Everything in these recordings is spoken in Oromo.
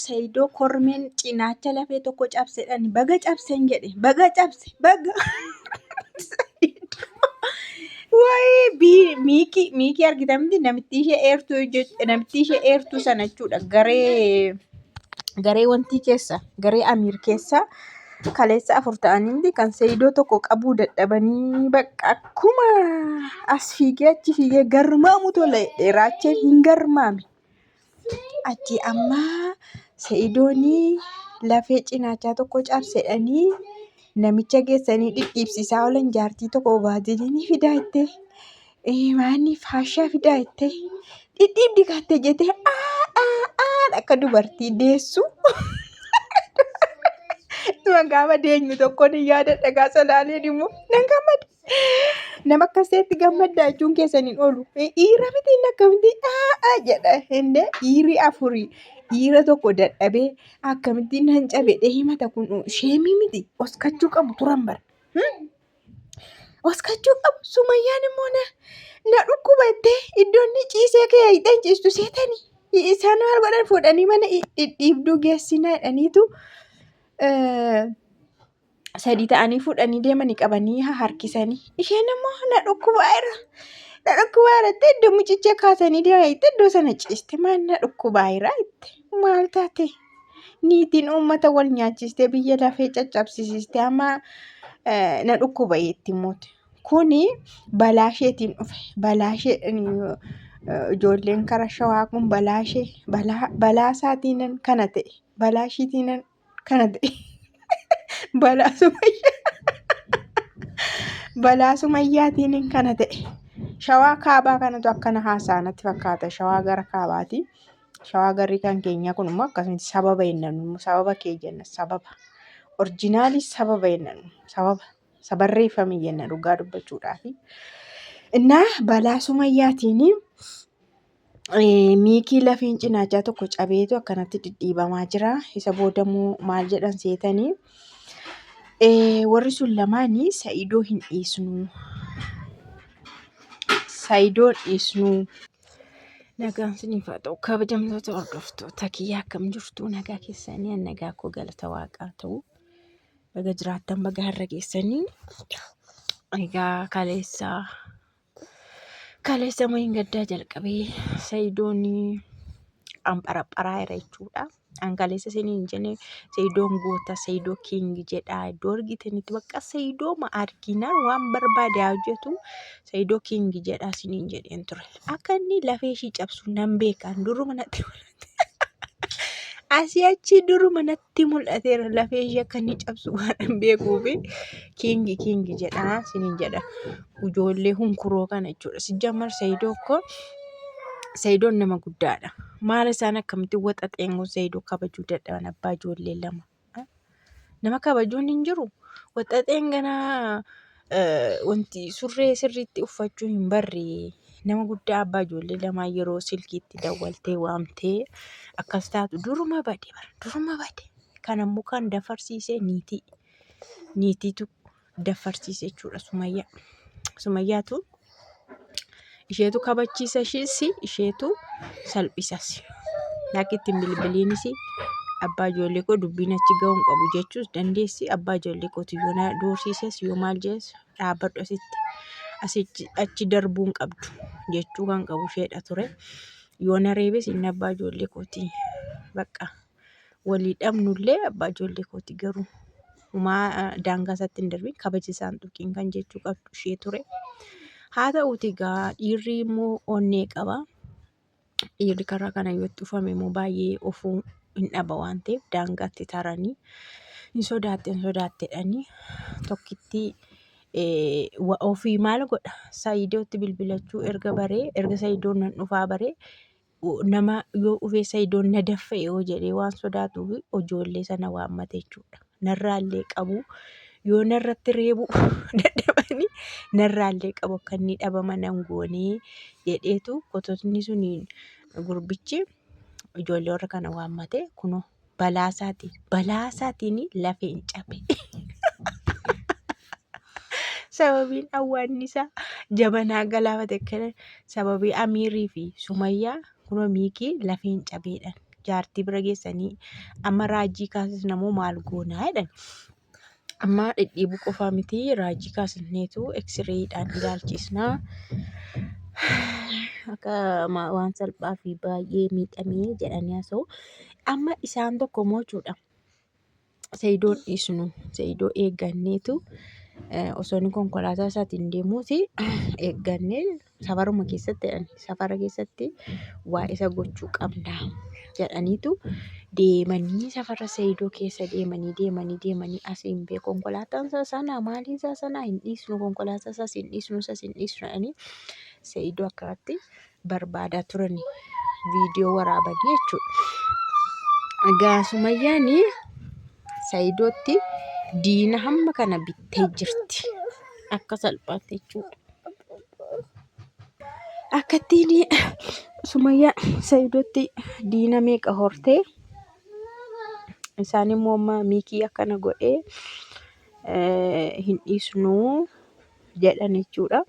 Sayidoo kormeen cinaacha lafee tokko cabsedhan baga cabsen jedhe baga cabse baga. Waayee bii miikii miikii argitamti namittii ishee eertuu namittii ishee eertuu sana jechuudha garee garee wantii keessa garee Amiir keessa kaleessa 4 ta'anii kan Seeyidoo tokko qabuu dadhabanii bakka akkuma as fiigee achi fiigee garmaamu tole raacheen hin garmaame. Achi amma Seeyidoonii lafee cinaachaa tokko cabsedhanii namicha geessanii dhidhiibsisaa oolan jaartii tokko baaziliinii fidaa jettee maanii faashaa fidaa jettee dhidhiibdi kaattee jettee aa aa aa akka dubartii deessu. Tuma gaafa deenyu tokkoon hin yaadadha gaafa salaaleen immoo nan gammada. Nama akkasitti gammaddaa jechuun keessan hin oolu. Dhiira miti inni akkamitti aa aa jedha inni dhiirri afurii dhiira tokko dadhabee akkamitti nan cabe dhee himata kun sheemii miti oskachuu qabu turan bara. Oskachuu qabu sumayyaan immoo na na dhukkuba jettee iddoo inni ciisee kee hiixeen ciistu seetanii isaan maal godhan fuudhanii mana dhidhiibduu geessinaa jedhaniitu sadii ta'anii fuudhanii deemanii qabanii harkisanii isheen immoo na dhukkubaa jira na dhukkubaa jira jettee iddoo mucicha kaasanii deemaa jettee iddoo sana ciiste maal na dhukkubaa jira jette maal taate. Niitiin uummata wal nyaachistee biyya lafee caccabsisiiste amma na dhukkuba jetti immooti. Kuni balaa isheetiin dhufe. Balaa ishee ijoolleen kara shawaa kun balaa ishee balaa balaa isaatiin kana ta'e. Balaa ishiitiin kana ta'e. Balaa sumayyaa balaa sumayyaatiin kana ta'e. Shawaa kaabaa kanatu akkana haasa'a natti fakkaata. Shawaa gara kaabaati. Shawaa garri kan keenyaa kun immoo akkasumatti sababa jenna nu immoo sababa kee jenna sababa. Orjinaalii sababa jenna nu sababa sabarreeffame jenna dhugaa dubbachuudhaafi. Innaa balaa sumayyaatiin miikii lafeen cinaachaa tokko cabeetu akkanatti dhidhiibamaa jira. Isa booda immoo maal jedhan seetanii warri sun lamaanii Sa'idoo hin dhiisnu. Sa'idoo hin dhiisnu. Nagaan isiniif haa ta'u kabajamtoota hordoftoota kiyya akkam jirtu nagaa keessanii an nagaa koo galata waaqaa ta'u baga jiraattan baga har'a geessanii egaa kaleessa kaleessa mayin gaddaa jalqabee sayidoon anpharapharaa jira jechuudha. An kaleessa isiniin hin jenne Sayidoon goota Sayidoo king jedha iddoo argitanitti bakka Sayidoo ma arginaan waan barbaade haa hojjetu Sayidoo king jedha isiniin jedheen ture. Akka inni lafee ishii cabsu nan beeka duruma natti mul'ate. Asii achi duruma natti mul'ateera lafee ishii akka inni cabsu waan hin beekuufi king king jedha isiniin jedha. Ijoollee hunkuroo kana jechuudha. Sijjammar Sayidoo koo Sayidoon nama guddaadha. Maal isaan akkamitti waxaxeen kun Sayidoo kabajuu dadhaban abbaa ijoollee lama. Nama kabajuun hin jiru. Waxaxeen ganaa wanti surree sirriitti uffachuu hin barre nama guddaa abbaa ijoollee lamaa yeroo silkiitti dawwaltee waamtee akkas taatu duruma bade bara duruma bade. Kanammoo kan dafarsiise niitii. Niitiitu daffarsiise jechuudha Sumayyaa. Sumayyaatu isheetu kabachiisa ishiis isheetu salphisas. Lakki ittiin bilbiliinis abbaa ijoollee koo dubbiin achi ga'uu hin qabu jechuus dandeessi. Abbaa ijoollee kooti yoo na doorsiises yoo maal jedhes dhaabbadhu asitti asichi achi darbuu hin qabdu jechuu kan qabu isheedha ture. Yoo na reebes inni abbaa ijoollee kooti bakka walii dhabnullee abbaa ijoollee kooti garuu humaa daangaa isaatti hin darbiin kabaja isaan tuqiin kan jechuu qabdu ishee ture. Haa ta'uuti egaa dhiirri immoo onnee qaba. Dhiirri karaa kana yoo itti dhufame immoo baay'ee ofuu hin dhaba waan ta'eef daangaatti taranii hin sodaatte hin sodaatte jedhanii tokkittii ofii maal godha Saayidootti bilbilachuu erga baree erga Saayidoon nan dhufaa baree nama yoo dhufee Sayidoon na daffa'e yoo jedhee waan sodaatuuf ijoollee sana waammate jechuudha. Narraallee qabu yoo narratti reebu dadhabanii narraallee qabu akka inni dhabama nan goonee jedheetu kototni sun gurbichi ijoollee warra kana waammate kunoo balaa isaatiin balaa isaatiin lafeen cabe. Sababiin awwaannisaa jabanaa galaafate kana sababii Amiirii fi Sumayyaa kunoo Miikii lafeen cabeedhaan Jaartii bira geessanii amma raajii kaasisna moo maal goonaa jedhan. Amma dhidhiibuu qofaa miti raajii kaasisneetu eksireedhaan ilaalchisna. Akka waan salphaa fi baay'ee miidhamee jedhanii haasa'u. Amma isaan tokko immoo jechuudha. Sayidoon dhiisnu Sayidoo eegganneetu osoo inni konkolaataa isaatiin deemuuti eeggannee safaruma keessatti jedhan safara keessatti waa isa gochuu qabna jedhaniitu deemanii safara Sayidoo keessa deemanii deemanii deemanii asiin bee konkolaataan isaa sana maaliin isaa sana hin dhiisnu konkolaataa isaas hin dhiisnu isas hin dhiisnu jedhanii Sayidoo akkanatti barbaadaa turani viidiyoo waraabanii jechuudha. Egaa Sumayyaan Sayidootti diina hamma kana bittee jirti. Akka salphaatti jechuudha. Akkattiin Sumayyaa Sayidootti diina meeqa hortee isaan immoo amma miikii akkana godhee hin dhiisnuu jedhan jechuudha.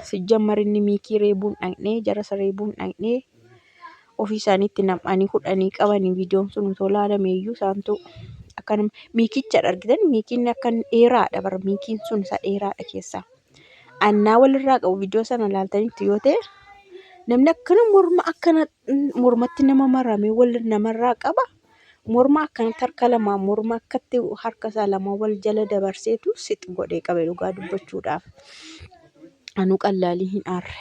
Sijjammar inni miikii reebuun dhaqnee jara isa reebuun dhaqnee ofii isaaniitti nam'anii hudhanii qabanii viidiyoon sun otoo ilaalame iyyuu isaantu akka miikichadha argitan miikiin akka dheeraadha bara miikiin sun isa dheeraadha keessaa. Annaa walirraa qabu viidiyoo sana ilaaltanitti yoo ta'e namni akkana morma akkana mormatti nama maramee wal namarraa qaba. Morma akkanatti harka lamaan morma akkatti harka isaa lamaan wal jala dabarseetu six godhee qabe dhugaa dubbachuudhaaf. Anuu qallaalii hin aarre.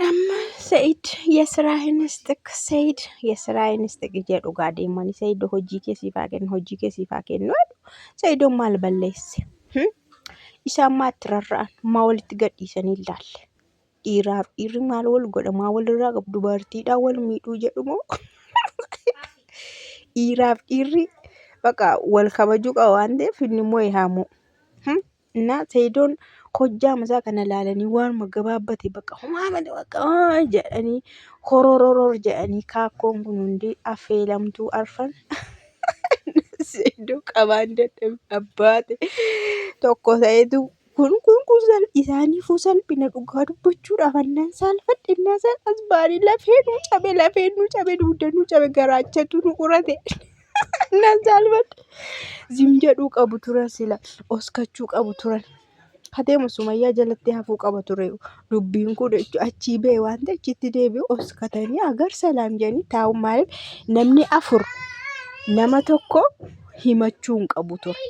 Amma Sa'id የስራህን ይስጥክ Sa'id የስራህን ይስጥክ jedhu dhugaa deemanii Sa'id hojii kee siif haa kennu hojii kee siif haa kennu jedhu. Sa'idoon maal balleesse? Isaan maa itti rarra'an? Maa walitti gadhiisanii ilaalle? Dhiiraaf dhiirri maal wal godha? Maa walirraa qabu? Dubartiidhaan wal miidhuu jedhu moo? Dhiiraaf dhiirri baqa wal kabajuu qaba waan ta'eef inni immoo haa Innaa Sa'idoon hojjaama isaa kana ilaalanii waanuma gabaabbate bakka homaa malee bakka jedhanii horororor jedhanii kaakkoon kun hundi affeelamtuu arfan Sa'idoo qabaan dadhabe abbaate tokko ta'etu kun kun kun isaaniifuu salphina dhugaa dubbachuudhaaf annaan saalfadhe innaa isaan as ba'anii lafee nuu cabe lafee nuu cabe dugda nuu cabe garaachatu nu qurate annaan saalfadhe zim jedhuu qabu turan sila oskachuu qabu turan. Kateema Sumayyaa jalatti hafuu qaba ture dubbiin kun achii ba'e waan ta'e achitti deebi'u oskatanii agar salaam jedhanii taa'u maaliif namni afur nama tokko himachuu hin qabu ture.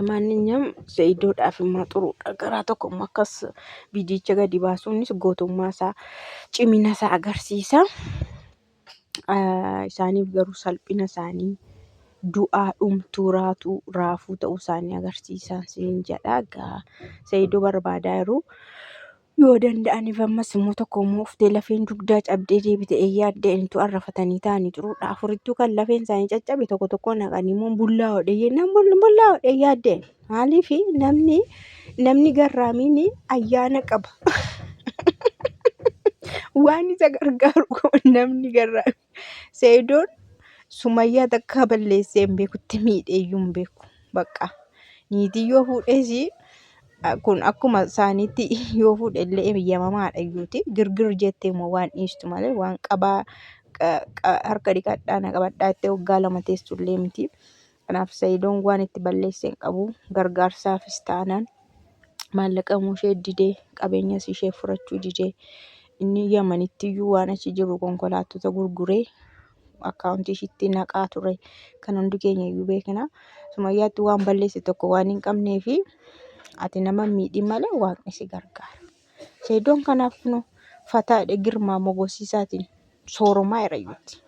Maanninyam Sa'idoodhaaf immoo xuruudha. Garaa tokko immoo akkas viidiyicha gadi baasuunis gootummaa isaa cimina isaa agarsiisa. Isaaniif garuu salphina isaanii du'aa dhumtuu raatuu raafuu ta'uu isaanii agarsiisa isiniin jedha. Egaa Sa'idoo barbaadaa jiru. Yoo danda'aniif ammas immoo tokko immoo uftee lafeen dugdaa cabdee deebite eeyyaa addeentu arrafatanii taa'anii turuudha. Afurittuu kan lafeen isaanii caccabe tokko tokko naqanii immoo bullaa hodhee jennaan bullaa hodhee yaaddeen. Maaliif namni garraamiin ayyaana qaba. Waan isa gargaaru namni garraami. Seedoon Sumayyaa takkaa balleessee hin beekutti miidhee iyyuu hin beeku. Bakka niitii yoo fuudhes kun akkuma isaaniitti yoo fuudhe illee eeyyamamaadha iyyuuti. Girgir jettee immoo waan dhiistu malee waan qabaa harka dhiqadhaa na qabadhaa jettee waggaa lama teessu illee miti. Kanaaf Sa'idoon waan itti balleesse hin qabu. Gargaarsaafis taanaan maallaqa immoo ishee didee qabeenyas ishee furachuu didee inni Yamanitti iyyuu waan achi jiru konkolaattota gurguree akkaawuntii ishiitti naqaa ture. Kan hundi keenya iyyuu beekna. Sumayyaatti waan balleesse tokko waan hin qabneefi ati nama hin miidhin malee waaqni si gargaara. Sa'idoon kanaaf kunoo fataadha girmaa mogosiisaatiin sooromaa jira iyyuutti.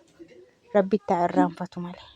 Rabbi itti haa irraanfatu malee.